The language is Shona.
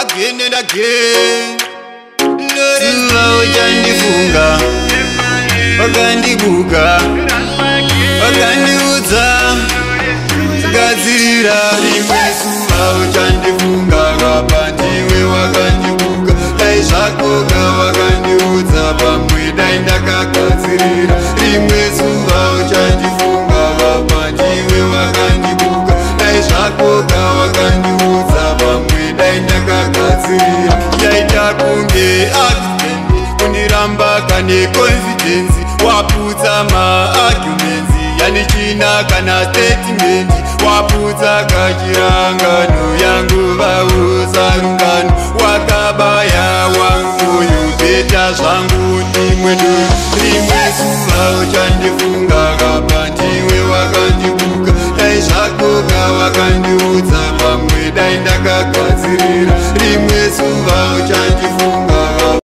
Again and again. Zuva uchandifunga, wakandibuka, wakandiudza gadzirira. Rimwe zuva uchandifunga, kapa ndiwe wakandibuka. Dai zvakoka wakandiudza, pamwe dai ndakagadzirira. Rimwe zuva uchandifunga, kapa ndiwe wakandibuka. Dai zvakoka wakandiudza, pamwe dai ndakagadzirira. Yaita kunge accident, kundiramba kane confidence. Waputsa maarguments, yandichina kana statement. Waputsa kachirangano, yangu vausarungano. Wakabaya wangu beta zvangu ndimwe du. Rimwe zuva uchandifunga, kapa ndiwe wakandibuka. Dai zvakoka wakandiudza.